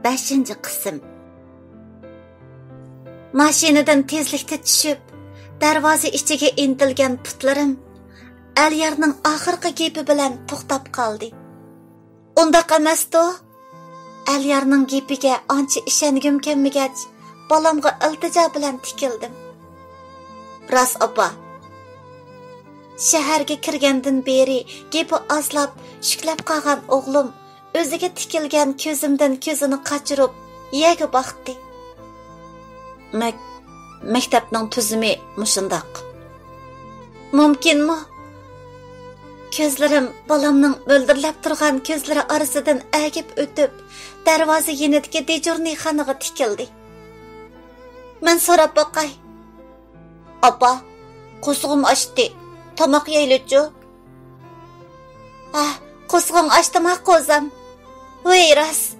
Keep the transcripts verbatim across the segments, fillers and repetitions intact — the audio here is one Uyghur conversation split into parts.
بەشىنچى قىسىم. ماشىنىدىن تېزلىكتە چۈشۈپ، دەرۋازا ئىچىگە ئىنتىلگەن پۇتلىرىم ئەليارنىڭ ئاخىرقى گېپى بىلەن توختاپ قالدى. ئۇنداق ئەمەستۇ؟ ئەليارنىڭ گېپىگە ئانچە ئىشەنگۈم كەلمىگەچ، بالامغا ئىلتىجا بىلەن تىكىلدىم. راست، ئاپا. شەھەرگە كىرگەندىن بېرى گېپى ئازلاپ، شۈكلەپ قالغان ئوغلۇم ئۆزىگە تىكىلگەن كۆزۈمدىن كۆزىنى قاچۇرۇپ، يەرگە باقتى. مەك-، مەكتەپنىڭ تۈزۈمى مۇشۇنداق. مۇمكىنمۇ؟ كۆزلىرىم بالامنىڭ مۆلدۈرلەپ تۇرغان كۆزلىرى ئارىسىدىن ئەگىپ ئۆتۈپ، دەرۋازا يېنىدىكى دېجۇرنىخانىغا تىكىلدى. مەن سوراپ باقاي. ئاپا، قورسىقىم ئاچتى. تاماق يەيلىچۇ؟ ھە، قورسىقىڭ ئاچتىما، قوزام؟ ۋەي، راست.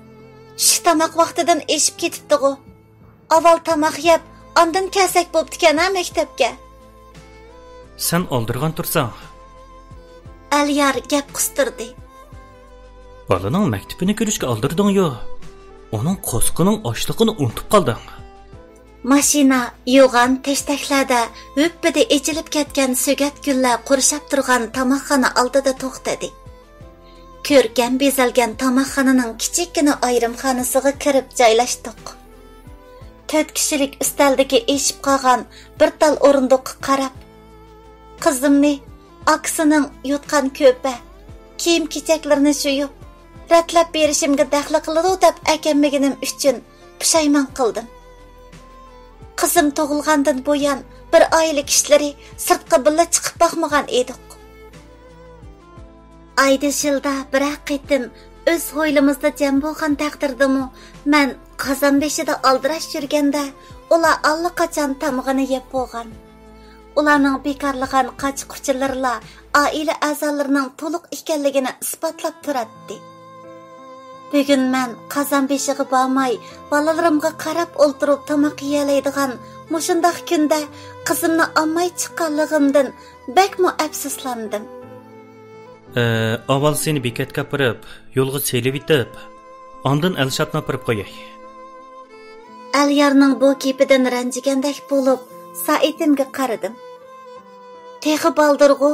چۈشلۈك تاماق ۋاقتىدىن ئېشىپ كېتىپتىغۇ. ئاۋۋال تاماق يەپ، ئاندىن كەلسەك بوپتىكەن ھە مەكتەپكە. سەن ئالدىرىغان تۇرساڭ. ئەليار گەپ قىستۇردى. بالىنىڭ مەكتىپىنى كۆرۈشكە ئالدىرىدىڭيۇ. ئۇنىڭ قورسىقىنىڭ ئاچلىقىنى ئۇنتۇپ قالدىڭ. ماشىنا يوغان تەشتەكلەردە ھۈپپىدە ئېچىلىپ كەتكەن سۆگەت گۈللەر قورشاپ تۇرغان تاماقخانا ئالدىدا توختىدى. كۆركەم بېزەلگەن تاماقخانىنىڭ كىچىككىنە ئايرىمخانىسىغا كىرىپ جايلاشتۇق. تۆت كىشىلىك ئۈستەلدىكى ئېشىپ قالغان بىر تال ئورۇندۇققا قاراپ، قىزىمنى ئاكىسىنىڭ يوتقان كۆپە، كىيىم-كېچەكلىرىنى يۇيۇپ، رەتلەپ بېرىشىمگە دەخلى قىلىدۇ دەپ ئەكەلمىگىنىم ئۈچۈن پۇشايمان قىلدىم. قىزىم تۇغۇلغاندىن بۇيان، بىر ئائىلە كىشىلىرى سىرتقا بىللە چىقىپ باقمىغان ئىدۇق. ئايدا، يىلدا بىرەر قېتىم ئۆز ھويلىمىزدا جەم بولغان تەقدىردىمۇ، مەن قازان بېشىدا ئالدىراش يۈرگەندە، ئۇلار ئاللىقاچان تامىقىنى يەپ بولغان. ئۇلارنىڭ بىكارلىغان قاچا-قۇچىلىرىلا ئائىلە ئەزالىرىنىڭ تولۇق ئىكەنلىكىنى ئىسپاتلاپ تۇراتتى. بۈگۈن مەن قازان بېشىغا بارماي، بالىلىرىمغا قاراپ ئولتۇرۇپ تاماق يېيەلەيدىغان مۇشۇنداق كۈندە قىزىمنى ئالماي چىققانلىقىمدىن بەكمۇ ئەپسۇسلاندىم. ئە، ئاۋۋال سېنى بېكەتكە ئاپىرىپ، يولغا سېلىۋېتىپ، ئاندىن ئەلشاتنى ئاپىرىپ قوياي. ئەليارنىڭ بۇ گېپىدىن رەنجىگەندەك بولۇپ، سائىتىمگە قارىدىم. تېخى بالدۇرغۇ.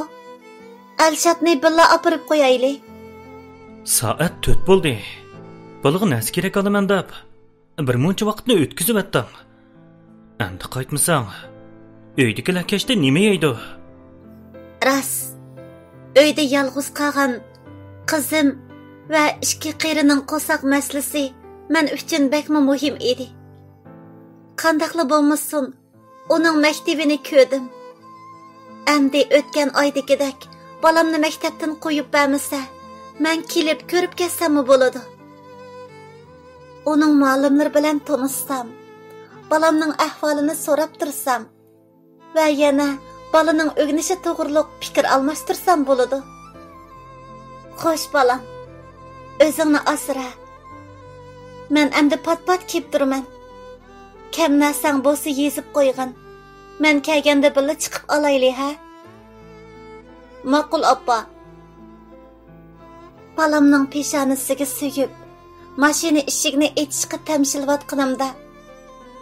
ئەلشاتنى بىللە ئاپىرىپ قويايلى. سائەت تۆت بولدى. بالىغا نەرسە كېرەك ئالىمەن دەپ، بىر مۇنچە ۋاقىتنى ئۆتكۈزۈۋەتتىڭ. ئەمدى قايتمىساڭ، ئۆيدىكىلەر كەچتە نېمە يەيدۇ؟ راست. ئۆيدە يالغۇز قالغان قىزىم ۋە ئىككى قېرىنىڭ قورساق مەسىلىسى مەن ئۈچۈن بەكمۇ مۇھىم ئىدى. قانداقلا بولمىسۇن، ئۇنىڭ مەكتىۋىنى كۆردۈم. ئەمدى ئۆتكەن ئايدىكىدەك بالامنى مەكتەپتىن قويۇپ بەرمىسە، مەن كېلىپ كۆرۈپ كەتسەممۇ بولىدۇ. ئۇنىڭ مۇئەللىملىرى بىلەن تونۇشسام، بالامنىڭ ئەھۋالىنى سوراپ تۇرسام ۋە يەنە بالىنىڭ ئۆگىنىشى توغرۇلۇق پىكىر ئالماشتۇرسام بولىدۇ. خوش، بالام، ئۆزۈڭنى ئاسرا. مەن ئەمدى پات-پات كېلىپ تۇرىمەن. كەم نەرسەڭ بولسا يېزىپ قويغىن. مەن كەلگەندە بىللە چىقىپ ئالايلى، ھە؟ ماقۇل، ئاپا. بالامنىڭ پېشانىسىگە سۆيۈپ، ماشىنا ئىشىكنى ئېچىشقا تەمشىلىۋاتقىنىمدا،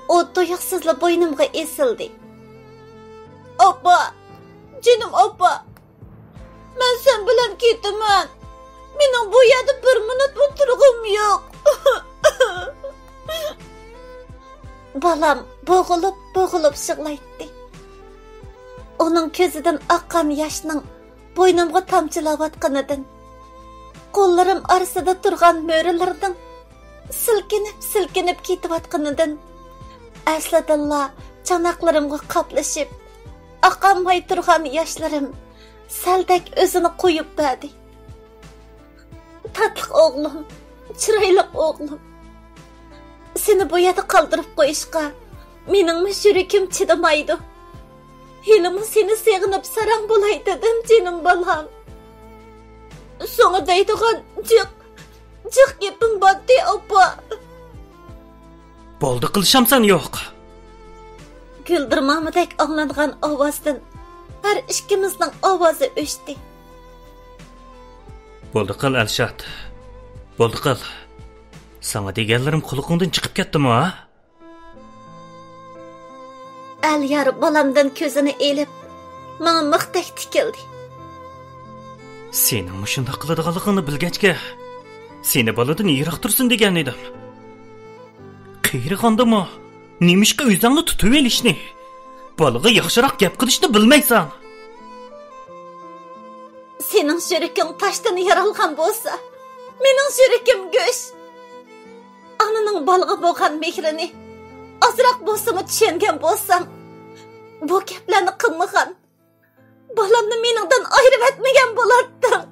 ئۇ تۇيۇقسىزلا بوينۇمغا ئېسىلدى. ئاپا! جېنىم ئاپا! مەن سەن بىلەن كېتىمەن. مېنىڭ بۇ يەردە بىر مىنۇتمۇ تۇرغۇم يوق. بالام بوغۇلۇپ-بوغۇلۇپ يىغلايتتى. ئۇنىڭ كۆزىدىن ئاققان ياشنىڭ بوينۇمغا تامچىلاۋاتقىنىدىن، قوللىرىم ئارىسىدا تۇرغان مۈرىلىرىنىڭ سىلكىنىپ-سىلكىنىپ كېتىۋاتقىنىدىن، ئەسلىدىنلا چاناقلىرىمغا قاپلىشىپ، ئاقالماي تۇرغان ياشلىرىم سەلدەك ئۆزىنى قويۇپ بەردى. تاتلىق ئوغلۇم، چىرايلىق ئوغلۇم، سېنى بۇ يەردە قالدۇرۇپ قويۇشقا مېنىڭمۇ يۈرىكىم چىدىمايدۇ. ھېلىمۇ سېنى سېغىنىپ ساراڭ بولاي دېدىم، جېنىم بالام. ساڭا دەيدىغان جىق، جىق گېپىم بارتى، ئاپا. بولدى قىلىشامسەن يوق. گۈلدۈرمامىدەك ئاڭلانغان ئاۋازدىن ھەر ئىككىمىزنىڭ ئاۋازى ئۆچتى. بولدى قىل، ئەلشات. بولدى قىل. ساڭا دېگەنلىرىم قۇلىقىڭدىن چىقىپ كەتتىمۇ، ھە؟ ئەليار بالامدىن كۆزىنى ئېلىپ، ماڭا مىختەك تىكىلدى. سېنىڭ مۇشۇنداق قىلىدىغانلىقىڭنى بىلگەچكە، سېنى بالىدىن يىراق تۇرسۇن دېگەن ئىدىم. قېرىغاندىمۇ، نېمىشقا ئۆزۈڭنى تۇتۇۋېلىشنى، بالىغا ياخشىراق گەپ قىلىشنى بىلمەيسەن؟ سېنىڭ يۈرىكىڭ تاشتىن يارالغان بولسا، مېنىڭ يۈرىكىم گۆش. ئانىنىڭ بالىغا بولغان مېھرىنى ئازراق بولسىمۇ چۈشەنگەن بولساڭ، بۇ گەپلەرنى قىلمىغان، بالامنى مېنىڭدىن ئايرىۋەتمىگەن بولاتتىڭ.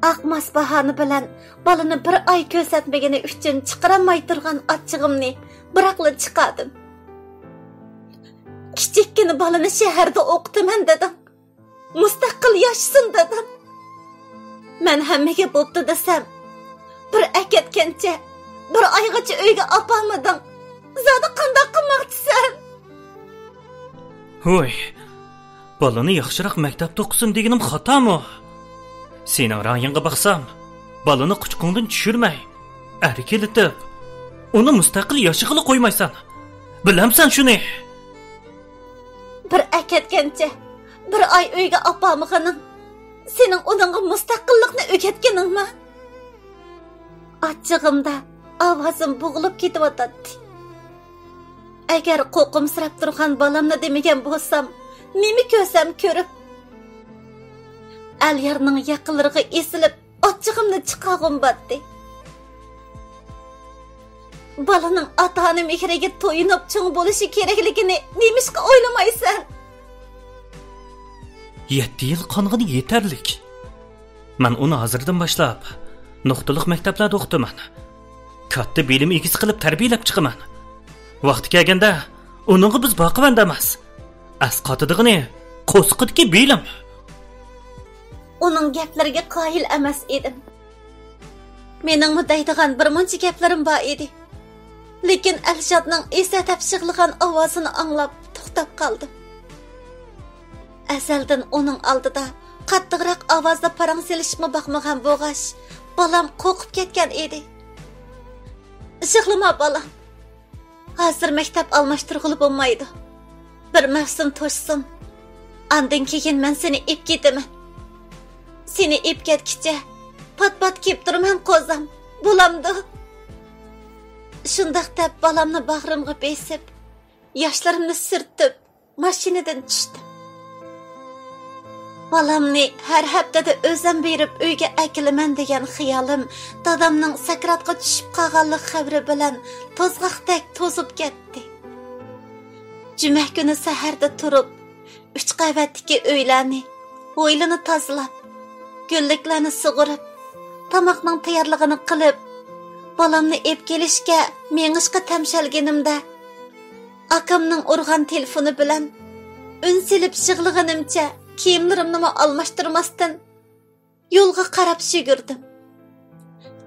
ئاقماس باھانە بىلەن بالىنى بىر ئاي كۆرسەتمىگىنى ئۈچۈن چىقىرالماي تۇرغان ئاچچىقىمنى بىراقلا چىقاردىم. كىچىككىنە بالىنى شەھەردە ئوقۇتىمەن دېدىڭ. مۇستەقىل ياشىسۇن دېدىم. مەن ھەممىگە بوپتۇ دېسەم، بىر ئەكەتكەنچە، بىر ئايغىچە ئۆيگە ئاپارمىدىڭ. زادى قانداق قىلماقچىسەن؟ ھوي، بالىنى ياخشىراق مەكتەپتە ئوقۇسۇن دېگىنىم خاتامۇ؟ سېنىڭ رايىڭغا باقسام، بالىنى قۇچىقىڭدىن چۈشۈرمەي، ئەركىلىتىپ، ئۇنى مۇستەقىل ياشىغىلى قويمايسەن. بىلەمسەن شۇنى؟ بىر ئەكەتكەنچە، بىر ئاي ئۆيگە ئاپارمىغىنىڭ، سېنىڭ ئۇنىڭغا مۇستەقىللىقنى ئۆگەتكىنىڭمۇ؟ ئاچچىقىمدا ئاۋازىم بوغۇلۇپ كېتىۋاتاتتى. ئەگەر قوقۇمسىراپ تۇرغان بالامنى دېمىگەن بولسام، نېمە كۆرسەم كۆرۈپ، ئەليارنىڭ ياقىلىرىغا ئېسىلىپ، ئاچچىقىمنى چىقارغۇم بارتتى. بالىنىڭ ئاتا-ئانا مېھرىگە تويۇنۇپ چوڭ بولۇشى كېرەكلىكىنى نېمىشقا ئويلىمايسەن؟ يەتتە يىل قانغىنى يېتەرلىك. مەن ئۇنى ھازىردىن باشلاپ نۇقتىلىق مەكتەپلەردە ئوقۇتىمەن. كاتتا بىلىم ئىگىسى قىلىپ تەربىيەلەپ چىقىمەن. ۋاقتى كەلگەندە ئۇنىڭغا بىز باقىۋەندە ئەمەس، ئەسقاتىدىغىنى قورسىقىدىكى بىلىم. ئۇنىڭ گەپلىرىگە قايىل ئەمەس ئىدىم. مېنىڭمۇ دەيدىغان بىر مۇنچە گەپلىرىم بار ئىدى. لېكىن ئەلشاتنىڭ ئېسە دەپ يىغلىغان ئاۋازىنى ئاڭلاپ توختاپ قالدىم. ئەزەلدىن ئۇنىڭ ئالدىدا قاتتىقراق ئاۋازدا پاراڭ سېلىشىپمۇ باقمىغان بولغاچ، بالام قورقۇپ كەتكەن ئىدى. يىغلىما، بالام. ھازىر مەكتەپ ئالماشتۇرغىلى بولمايدۇ. بىر مەۋسۇم توشسۇن. ئاندىن كېيىن مەن سېنى ئېپ كېتىمەن. سېنى ئېپ كەتكىچە پات-پات كېپ تۇرىمەن، قوزام. بولامدۇ؟ شۇنداق دەپ بالامنى باغرىمغا بېسىپ، ياشلىرىمنى سۈرتۈپ، ماشىنىدىن چۈشتۈم. بالامنى ھەر ھەپتىدە ئۆزۈم بېرىپ ئۆيگە ئەكېلىمەن دېگەن خىيالىم دادامنىڭ سەكراتقا چۈشۈپ قالغانلىق خەۋىرى بىلەن توزغاقتەك توزۇپ كەتتى. جۈمە كۈنى سەھەردە تۇرۇپ، ئۈچ قەۋەتتىكى ئۆيلەرنى، ھويلىنى تازىلاپ، گۈللۈكلەرنى سۇغۇرۇپ، تاماقنىڭ تەييارلىقىنى قىلىپ، بالامنى ئېپ كېلىشكە مېڭىشقا تەمشەلگىنىمدە، ئاكامنىڭ ئۇرغان تېلېفونى بىلەن ئۈن سېلىپ يىغلىغىنىمچە كىيىملىرىمنىمۇ ئالماشتۇرماستىن يولغا قاراپ يۈگۈردۈم.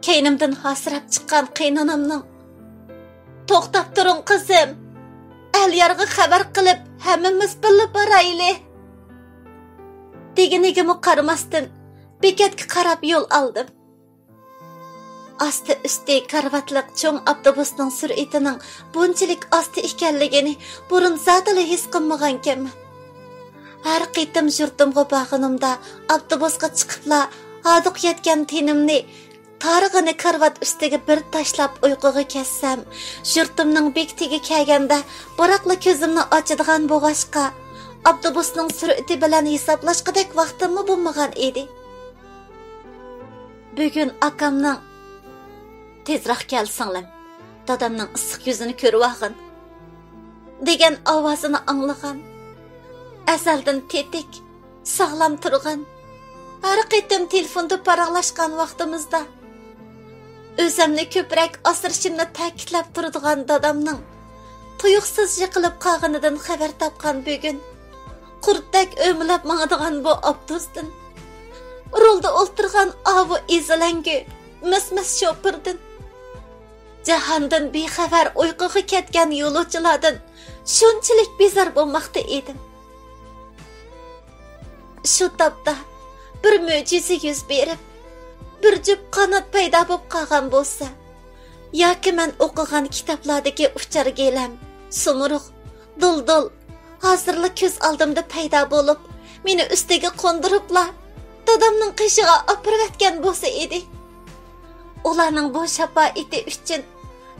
كەينىمدىن ھاسىراپ چىققان قېيىنئانامنىڭ، «توختاپ تۇرۇڭ، قىزىم! ئەليارغا خەۋەر قىلىپ، ھەممىمىز بىللە بارايلى!» دېگىنىگىمۇ قارىماستىن، بېكەتكە قاراپ يول ئالدىم. ئاستى ئۈستى كارىۋاتلىق چوڭ ئاپتوبۇسنىڭ سۈرئىتىنىڭ بۇنچىلىك ئاستا ئىكەنلىكىنى بۇرۇن زادىلا ھېس قىلمىغانىكەنمەن. ھەر قېتىم يۇرتۇمغا بارغىنىمدا ئاپتوبۇسقا چىقىپلا ھاردۇق يەتكەن تېنىمنى تارىغىنى كارىۋات ئۈستىگە بىر تاشلاپ ئۇيقۇغا كەتسەم، يۇرتۇمنىڭ بېكىتىگە كەلگەندە بىراقلا كۆزۈمنى ئاچىدىغان بولغاچقا، ئاپتوبۇسنىڭ سۈرئىتى بىلەن ھېسابلاشقۇدەك ۋاقتىممۇ بولمىغان ئىدى. بۈگۈن ئاكامنىڭ، «تېزراق كەل سىڭلىم، دادامنىڭ ئىسسىق يۈزىنى كۆرۈۋالغىن» دېگەن ئاۋازىنى ئاڭلىغان. ئەزەلدىن تېتىك، ساغلام تۇرغان، ھەر قېتىم تېلېفوندا پاراڭلاشقان ۋاقتىمىزدا ئۆزۈمنى كۆپرەك ئاسرىشىمنى تەكىتلەپ تۇرىدىغان دادامنىڭ تۇيۇقسىز يىقىلىپ قالغىنىدىن خەۋەر تاپقان بۈگۈن، قۇرتتەك ئۆمىلەپ ماڭىدىغان بۇ ئاپتوبۇستىن، رولدا ئولتۇرغان ئاۋۇ ئېزىلەڭگۈ مىس-مىس شوپۇردىن، جاھاندىن بىخەۋەر ئۇيقۇغا كەتكەن يولۇچىلاردىن شۇنچىلىك بىزار بولماقتا ئىدىم. شۇ تاپتا بىر مۆجىزە يۈز بېرىپ، بىر جۈپ قانات پەيدا بولۇپ قالغان بولسا، ياكى مەن ئوقۇغان كىتابلاردىكى ئۇچار گىلەم، سۇمۇرغ، دۇلدۇل ھازىرلا كۆز ئالدىمدا پەيدا بولۇپ، مېنى ئۈستىگە قوندۇرۇپلا دادامنىڭ قېشىغا ئاپىرىۋەتكەن بولسا ئىدى. ئۇلارنىڭ بۇ شاپائىتى ئۈچۈن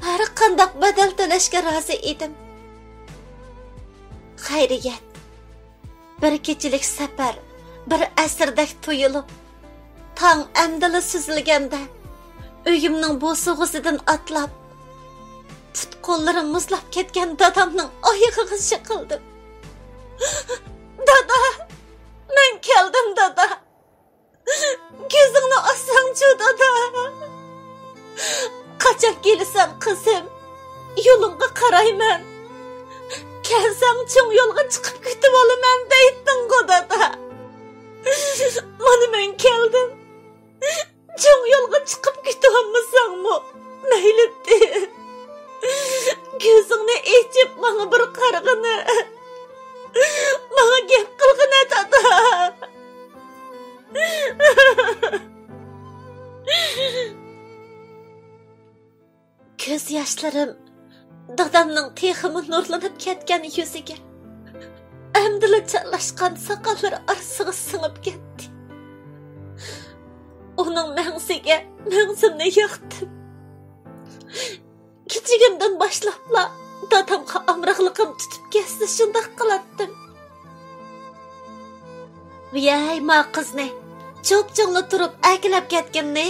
ھەر قانداق بەدەل تۆلەشكە رازى ئىدىم. خەيرىيەت، بىر كېچىلىك سەپەر بىر ئەسىردەك تۇيۇلۇپ، تاڭ ئەمدىلا سۈزۈلگەندە، ئۆيۈمنىڭ بوسۇغىسىدىن ئاتلاپ، پۇت-قوللىرىم مۇزلاپ كەتكەن دادامنىڭ ئايىغىغا يىقىلدىم. دادا! مەن كەلدىم، دادا! كۆزۈڭنى ئاچساڭچۇ، دادا! قاچان كېلىسەن، قىزىم؟ يولۇڭغا قارايمەن. كەلسەڭ، چوڭ يولغا چىقىپ كۈتۈۋالىمەن دەيتتىڭغۇ، دادا! مانا مەن كەلدىم. چوڭ يولغا چىقىپ كۈتۈۋالمىساڭمۇ مەيلىتى. كۆزۈڭنى ئېچىپ ماڭا بىر قارىغىنە. ماڭا گەپ قىلغىنە، دادا. كۆز ياشلىرىم دادامنىڭ تېخىمۇ نۇرلىنىپ كەتكەن يۈزىگە، ئەمدىلا چاغلاشقان ساقاللىرى ئارىسىغا سىڭىپ كەتتى. ئۇنىڭ مەڭزىگە مەڭزىمنى ياقتىم. كىچىكىمدىن باشلاپلا دادامغا ئامراقلىقىم تۇتۇپ كەتسە شۇنداق قىلاتتىم. ۋىيەي، ما قىزنى چوپچوڭلا تۇرۇپ ئەكىلەپ كەتكىنىنى،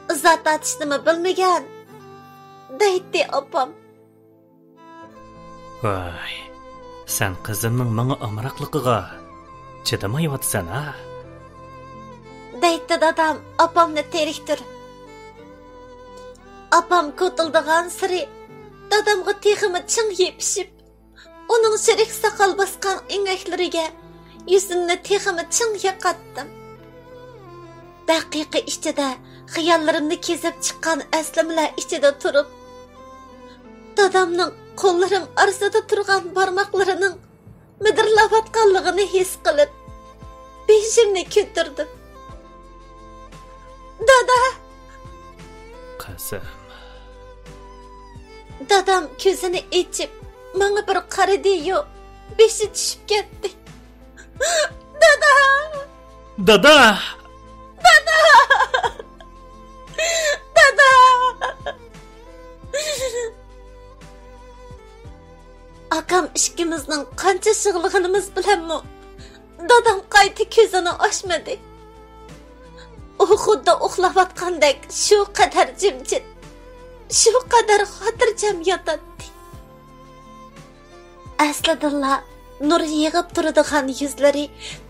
ئىزا تارتىشنىمۇ بىلمىگەن، دەيتتى ئاپام. ۋاي، سەن قىزىمنىڭ ماڭا ئامراقلىقىغا چىدىمايۋاتىسەن ھە؟ دەيتتى دادام ئاپامنى تېرىكتۈرۈپ. ئاپام كوتۇلدىغانسېرى دادامغا تېخىمۇ چىڭ يېپىشىپ، ئۇنىڭ چىرىك ساقال باسقان ئۆڭەكلىرىگە يۈزۈمنى تېخىمۇ چىڭ ياقاتتىم. دەقىقە ئىچىدە خىياللىرىمنى كېزىپ چىققان ئەسلىمىلەر ئىچىدە تۇرۇپ، دادامنىڭ قوللىرىم ئارىسىدا تۇرغان بارماقلىرىنىڭ مىدىرلاۋاتقانلىقىنى ھېس قىلىپ، بېشىمنى كۆتۈردۈم. دادا! قىزىم. دادام كۆزىنى ئېچىپ، ماڭا بىر قارىدى-يۇ، بېشى چۈشۈپ كەتتى. دادا! دادا! دادا! دادا! ئاكام ئىككىمىزنىڭ قانچە يىغلىغىنىمىز بىلەنمۇ دادام قايتا كۆزىنى ئاچمىدى. ئۇ خۇددى ئۇخلاۋاتقاندەك شۇ قەدەر جىمجىت، شۇ قەدەر خاتىرجەم ياتاتتى. ئەسلىدىنلا نۇر يېغىپ تۇرىدىغان يۈزلىرى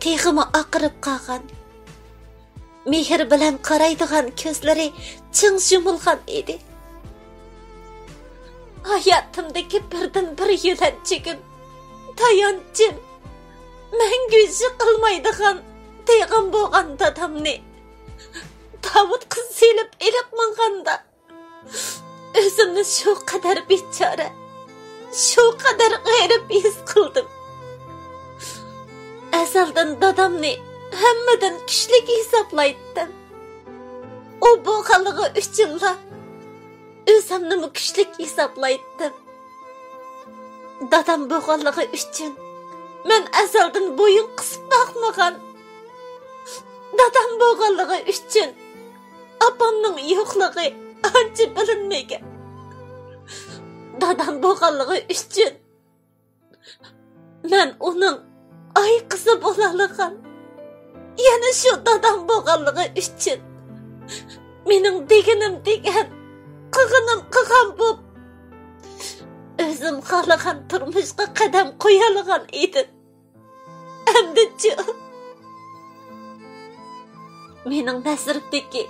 تېخىمۇ ئاقىرىپ قالغان. مېھىر بىلەن قارايدىغان كۆزلىرى چىڭ يۇمۇلغان ئىدى. ھاياتىمدىكى بىردىنبىر يۆلەنچۈكۈم، تايانچىم، مەڭگۈ يىقىلمايدىغان تېغىم بولغان دادامنى تاۋۇتقا سېلىپ ئېلىپ ماڭغاندا، ئۆزۈمنى شۇ قەدەر بىچارە، شۇ قەدەر غېرىب ھېس قىلدىم. ئەزەلدىن دادامنى ھەممىدىن كۈچلۈك ھېسابلايتتىم. ئۇ بولغانلىقى ئۈچۈنلا ئۆزۈمنىمۇ كۈچلۈك ھېسابلايتتىم. دادام بولغانلىقى ئۈچۈن مەن ئەزەلدىن بويۇن قىسىپ باقمىغان. دادام بولغانلىقى ئۈچۈن ئاپامنىڭ يوقلۇقى ئانچە بىلىنمىگەن. دادام بولغانلىقى ئۈچۈن مەن ئۇنىڭ ئاي قىزى بولالىغان. يەنە شۇ دادام بولغانلىقى ئۈچۈن مېنىڭ دېگىنىم دېگەن، قىلغىنىم قىلغان بولۇپ، ئۆزۈم خالىغان تۇرمۇشقا قەدەم قويالىغان ئىدىم. ئەمدىچۇ؟ مېنىڭ نەزىرىمدىكى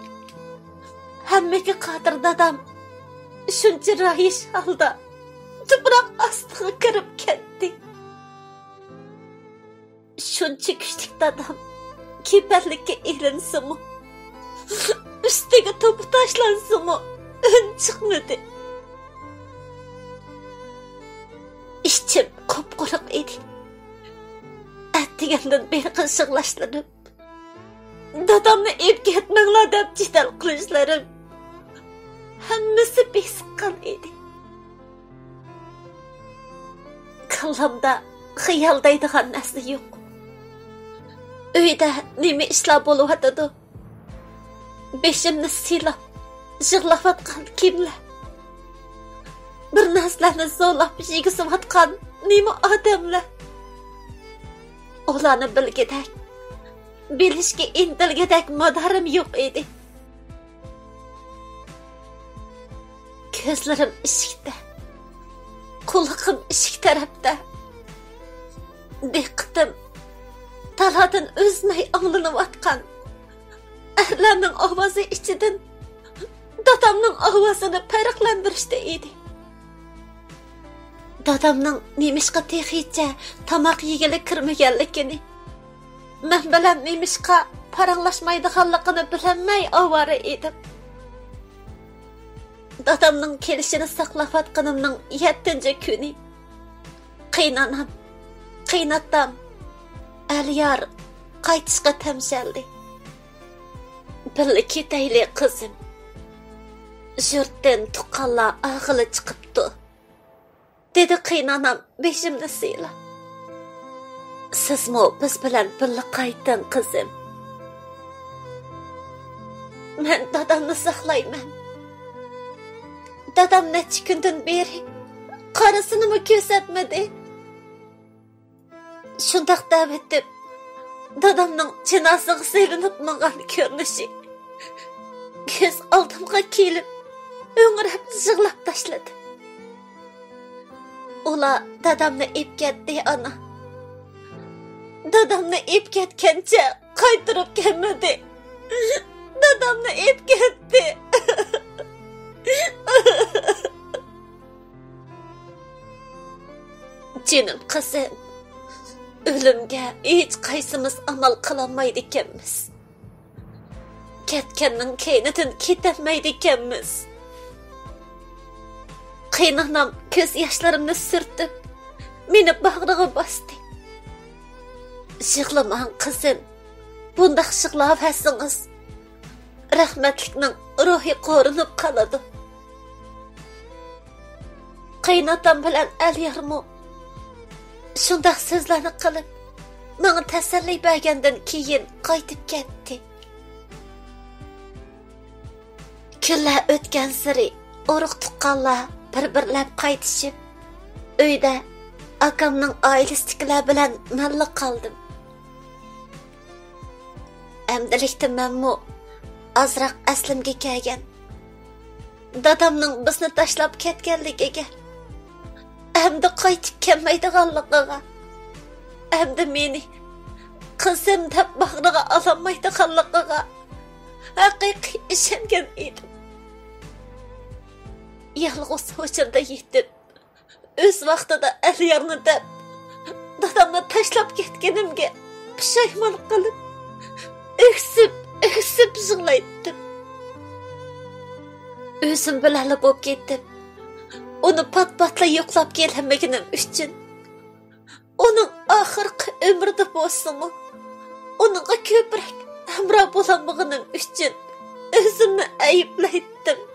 ھەممىگە قادىر دادام شۇنچە رايىش ھالدا تۇپراق ئاستىغا كىرىپ كەتتى. شۇنچە كۈچلۈك دادام كېپەنلىككە ئېلىنسىمۇ، ئۈستىگە توپا تاشلانسىمۇ ئۈن چىقمىدى. ئىچىم قۇپقۇرۇق ئىدى. ئەتىگەندىن بېرى غىژىغلاشلىنىپ، دادامنى ئېلىپ كەتمەڭلار دەپ جېدەل قىلىشلىرىم، ھەممىسى بېسىققان ئىدى. كاللامدا خىيال دەيدىغان نەرسە يوق. ئۆيدە نېمە ئىشلار بولۇۋاتىدۇ؟ بېشىمنى سىيلاپ، يىغلاۋاتقان كىملەر؟ بىر نەرسىلەرنى زورلاپ يېگۈزۈۋاتقان نېمە ئادەملەر؟ ئۇلارنى بىلگۈدەك، بىلىشكە ئىنتىلگۈدەك مادارىم يوق ئىدى. كۆزلىرىم ئىشىكتە، قۇلىقىم ئىشىك تەرەپتە. دىققىتىم تالادىن ئۈزمەي ئاڭلىنىۋاتقان ئەرلەرنىڭ ئاۋازى ئىچىدىن دادامنىڭ ئاۋازىنى پەرقلەندۈرۈشتە ئىدى. دادامنىڭ نېمىشقا تېخىچە تاماق يېگىلى كىرمىگەنلىكىنى، مەن بىلەن نېمىشقا پاراڭلاشمايدىغانلىقىنى بىلەلمەي ئاۋارە ئىدىم. دادامنىڭ كېلىشىنى ساقلاۋاتقىنىمنىڭ يەتتىنچى كۈنى قېينانام، قېيناتام، ئەليار قايتىشقا تەمشەلدى. «بىللە كېتەيلى، قىزىم. يۇرتتىن تۇغقانلار ئاغىلى چىقىپتۇ»، دېدى قېينانام بېشىمنى سىيلاپ. «سىزمۇ بىز بىلەن بىللە قايتىڭ، قىزىم.» مەن دادامنى ساقلايمەن. دادام نەچچە كۈندىن بېرى قارىسىنىمۇ كۆرسەتمىدى. شۇنداق دەۋېتىپ، دادامنىڭ جىنازىغا سېلىنىپ ماڭغان كۆرۈنۈشى كۆز ئالدىمغا كېلىپ، ھۆڭرەپ يىغلاپ تاشلىدىم. «ئۇلار دادامنى ئېلىپ كەتتى، ئانا. دادامنى ئېلىپ كەتكەنچە قايتۇرۇپ كەلمىدى. دادامنى ئېلىپ كەتتى.» جېنىم قىزىم، ئۆلۈمگە ھېچقايسىمىز ئامال قىلالمايدىكەنمىز. كەتكەننىڭ كەينىدىن كېتەلمەيدىكەنمىز. قېينانام كۆز ياشلىرىمنى سۈرتۈپ، مېنى باغرىغا باستى. «يىغلىماڭ، قىزىم. بۇنداق يىغلاۋەرسىڭىز، رەھمەتلىكنىڭ روھى قورۇنۇپ قالىدۇ.» قېيناتام بىلەن ئەليارمۇ شۇنداق سۆزلەرنى قىلىپ، ماڭا تەسەللى بەرگەندىن كېيىن قايتىپ كەتتى. كۈنلەر ئۆتكەنسېرى ئۇرۇق-تۇغقانلار بىر-بىرلەپ قايتىشىپ، ئۆيدە ئاكامنىڭ ئائىلىسىدىكىلەر بىلەن مەنلا قالدىم. ئەمدىلىكتە مەنمۇ ئازراق ئەسلىمگە كەلگەن. دادامنىڭ بىزنى تاشلاپ كەتكەنلىكىگە، ئەمدى قايتىپ كەلمەيدىغانلىقىغا، ئەمدى مېنى قىزىم دەپ باغرىغا ئالالمايدىغانلىقىغا ھەقىقىي ئىشەنگەن ئىدىم. يالغۇز ھوشۇمدا يېتىپ، ئۆز ۋاقتىدا ئەليارنى دەپ، دادامنى تاشلاپ كەتكىنىمگە پۇشايمان قىلىپ، ئۆكسۈپ، ئۆكسۈپ يىغلايتتىم. ئۆزۈم بىلەنلا بولۇپ كېتىپ، ئۇنى پات-پاتلا يوقلاپ كېلەلمىگىنىم ئۈچۈن، ئۇنىڭ ئاخىرقى ئۆمرىدە بولسىمۇ، ئۇنىڭغا كۆپرەك ھەمراھ بولالمىغىنىم ئۈچۈن ئۆزۈمنى ئەيىبلەيتتىم.